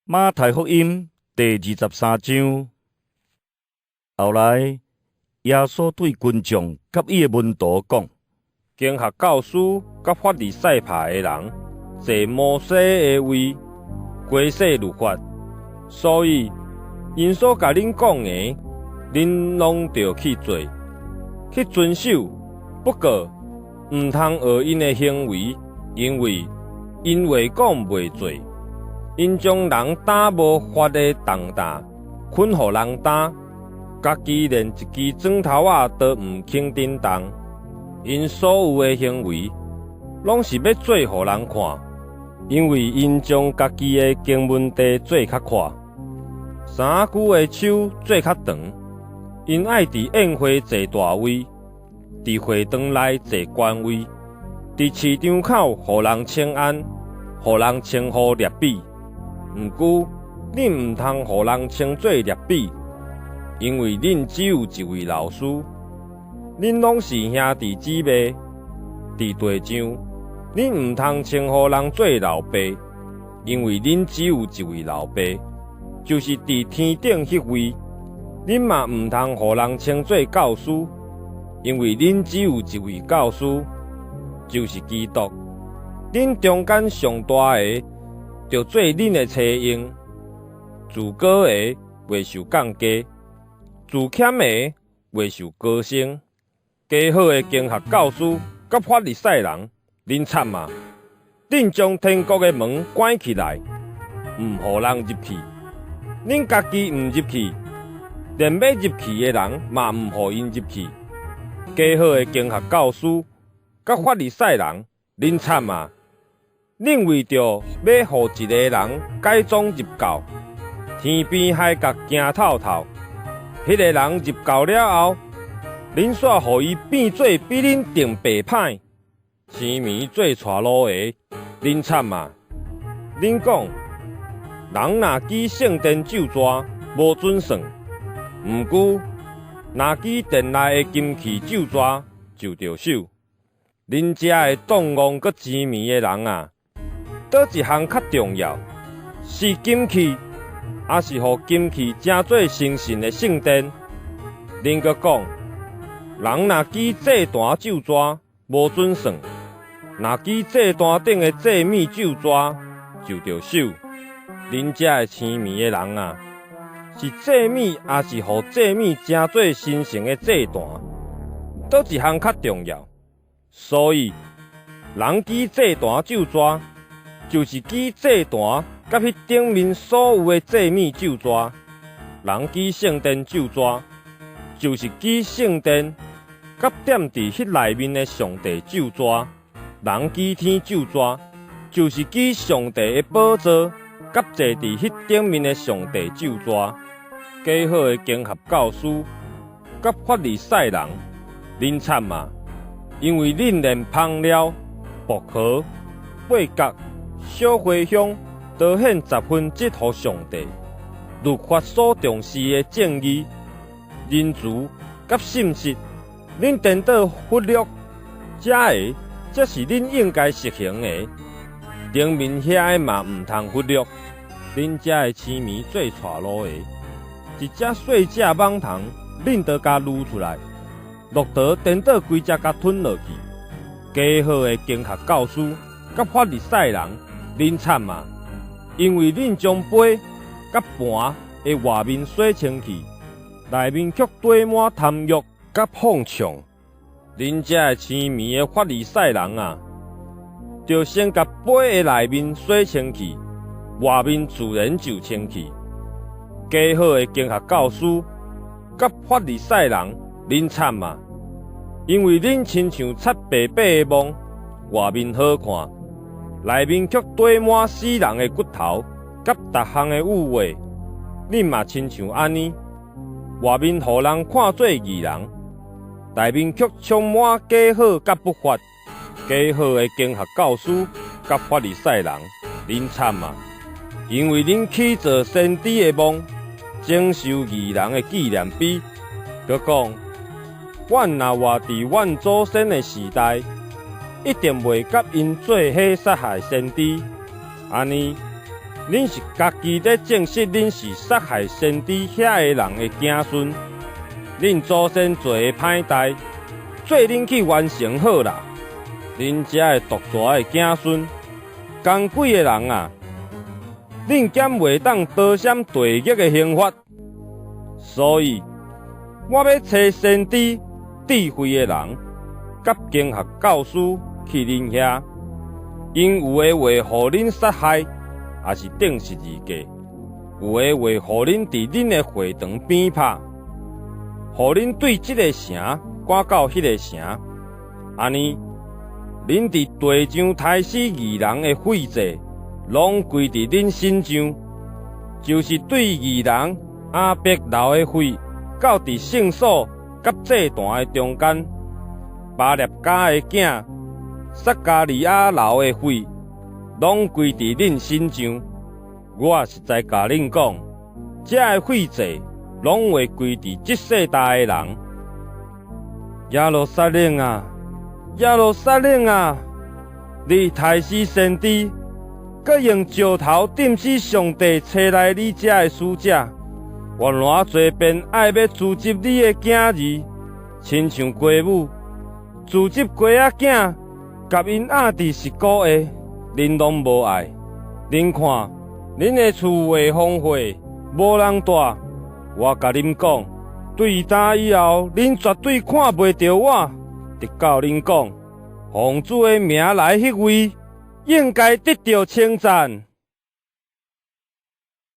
馬太福音第23章。後來，耶穌對群眾佮伊的門徒講：經學教師佮法利賽派的人，坐摩西的位，規世律法，所以𪜶所共恁講的，恁攏著去做，去遵守。不過，毋通學𪜶的行為，因為𪜶話講袂做。𪜶將人擔無法的重擔，囥予人擔，家己連一支指頭仔都毋肯振動。𪜶所有的行為，攏是欲做予人看，因為𪜶將家己的經文袋做較闊，衫褲的鬚做較長。𪜶愛佇宴會坐大位，佇會堂內坐懸位，佇市場口予人請安，予人稱呼辣彼。毋過，恁毋通予人稱做辣彼，因為恁只有一位老師，恁攏是兄弟姊妹。佇地上，恁毋通稱呼人做老爸，因為恁只有一位老爸，就是佇天頂彼位。恁嘛毋通予人稱做教師，因為恁只有一位教師，就是基督。恁中間上大的，著做恁的差役。自高的袂受降低，自儉的袂受高升。假好的經學教師佮法利賽人，恁慘啊！恁將天國的門關起來，毋予人入去。恁家己毋入去，連欲入去的人嘛毋予𪜶入去。假好的經學教師佮法利賽人，恁慘啊！恁為著欲予一个人改宗入教，天邊海角行透透。彼个人入教了後，恁煞予伊變做比恁更白歹。痴迷做帶路的，恁慘啊！恁講，人若舉聖殿咒詛，無準算；毋過，若舉殿內的金器咒詛，就著守。恁遮个蕩戇閣癡迷的人啊！佗一項較重要？是金器，抑是予金器成做神聖的聖殿？恁閣講，人若舉祭壇咒詛，無準算；若舉祭壇頂的祭物咒詛，就著守。恁遮个癡迷的人啊！是祭物，抑是予祭物成做神聖的祭壇？佗一項較重要？所以，人舉祭壇咒詛，就是舉祭壇佮彼頂面所有的祭物咒詛。人舉聖殿咒詛，就是舉聖殿佮踮佇彼內面的上帝咒詛。人舉天咒詛，就是舉上帝的寶座佮坐佇彼頂面的上帝咒詛。假好的經學教師佮法利賽人，恁慘啊！因為恁連香料、薄荷、八角、小茴香都獻十分之一予上帝，律法所重視的正義、仁慈佮信實，恁顛倒忽略，這个才是恁應該實行的。頂面遐个嘛毋通忽略。恁遮个痴迷做帶路的，一隻細隻蠓蟲，恁都共擄出來，駱駝顛倒規隻共吞落去。假好的經學教師佮法利賽人，恁慘啊！因為恁將杯佮盤的外面洗清氣，內面卻堆滿貪欲佮放暢。恁遮个癡迷的法利賽人啊，著先共杯的內面洗清氣，外面自然就清氣。假好的經學教師佮法利賽人，恁慘啊！因為恁親像擦白白的墓，外面好看，內面卻堆滿死人的骨頭，佮逐項的污穢。恁嘛親像按呢，外面予人看做義人，內面卻充滿假好佮不法。假好的經學教師佮法利賽人，恁慘啊！因為恁起造先知的墓，整修義人的紀念碑，閣講：阮若活佇阮祖先的時代，一定袂佮𪜶做伙殺害先知。按呢，恁是家己咧證實恁是殺害先知遐个人的子孫。恁祖先做的歹代，做恁去完成好啦。恁這个毒蛇的子孫，奸詭的人啊！恁敢袂當逃閃地獄的刑罰？所以，我欲差先知、智慧的人，佮經學教師去恁遐，𪜶有的會予恁殺害，抑是釘十字架；有的會予恁佇恁的會堂鞭拍，予恁對這个城趕到彼个城。按呢，恁佇地上刣死義人的血債，攏歸佇恁身上，就是對義人亞伯流的血，到佇聖所佮祭壇的中間，巴勒迦的囝撒迦利亞流的血，攏歸佇恁身上。我實在共恁講，這个血債攏會歸佇這世代的人。耶路撒冷啊，耶路撒冷啊！你刣死先知，閣用石頭擲死上帝差來你遮的使者，我偌濟遍愛欲組織你的囝兒，親像雞母組織雞仔囝，共𪜶壓佇翼股下，恁攏無愛。恁看，恁的厝會荒廢，無人蹛。我共恁講，對今以後，恁絕對看袂著我，直到恁講，奉主的名來彼位，應該得著稱讚。